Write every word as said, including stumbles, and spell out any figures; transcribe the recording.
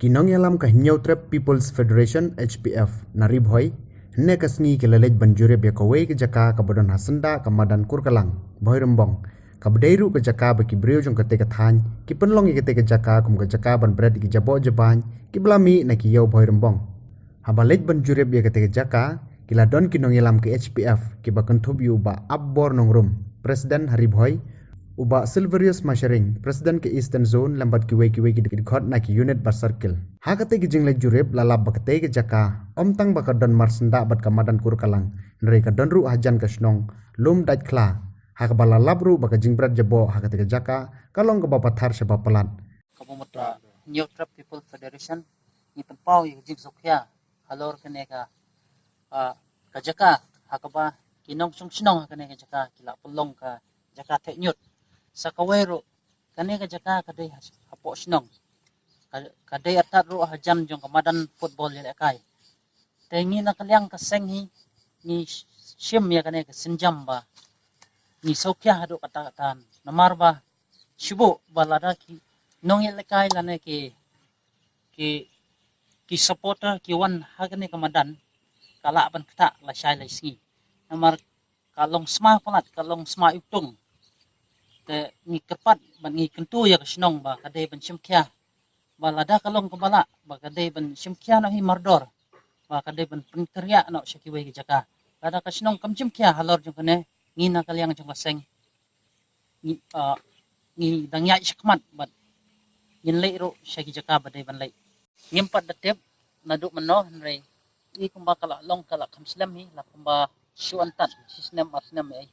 Ki nongïalam ka Hynñiewtrep People's Federation, H P F, na Ri Bhoi, hynne ka sngi ki la leit ban jurip ïa kawei ka jaka kaba don ha syndah ka madan Kurkalang, Bhoirymbong, kaba dei ruh ka jaka ba ki briew jong katei ka thaiñ ki pynlong ïa katei ka jaka kum ka jaka ban bret ïa ki jaboh jabañ kiba la mih na ki ïew Bhoirymbong. Haba leit ban jurip ïa katei ka jaka, ki la don ki nongïalam ka H P F kiba kynthup ïa u Bah Apbor Nongrum, President ha Ri Bhoi, u Bah Silverius Masharing, President ka Eastern Zone, lem bad kiwei kiwei ki dkhot na ki unit bad circle. Ha katei ka jingleit jurip la lap ba katei ka jaka ym tang ba ka don marsyndah bad ka madan Kurkalang, hynrei ka don ruh hajan ka shnong Lumdaitkhla, ha kaba la lap ruh ba ka jingbret jaboh ha katei ka jaka ka long kaba pathar shaba palat. Ka Hynñiewtrep People Federation, ngi pynpaw ïa ka jingsngewkhia halor kane ka, ah, ka jaka ha kaba ki nongshong shnong ha kane ka jaka ki la pynlong ka jaka theh ñiut. Sa kawei ruh, kane ka jaka ka dei ha, hapoh shnong. Ka, ka dei artat ruh hajan jong ka madan football ïalehkai. Te ngi na ka liang ka seng hi, ngi shim ïa kane ka sienjam ba ngi sngewkhia haduh katta katta. Namar ba shu buh ba lada ki nongïalehkai lane ki, ki, ki supporter ki wan ha kane ka madan, ka lah ban ktah lashai lashisngi. Namar ka long sma palat, ka long sma iwtung. Te ngi kyrpad bad ngi kyntu ïa ka shnong ba ka dei ban shim khia ba lada ka long kaba lah, ba ka dei ban shim khia noh hi mardor, ba ka dei ban pynkynriah noh sha kiwei ki jaka. Lada ka shnong kam shim khia halor jong kane, ngi na ka liang jong ka seng, ngi, ah, ngi dang ïaid shakhmat bad ngin leit ruh sha ki jaka ba dei ban leit. Ngim pat da tip naduh mynno, hynrei i kumba ka la long ka la kham slem hi, la kumba shu antat shi snem ar snem ei.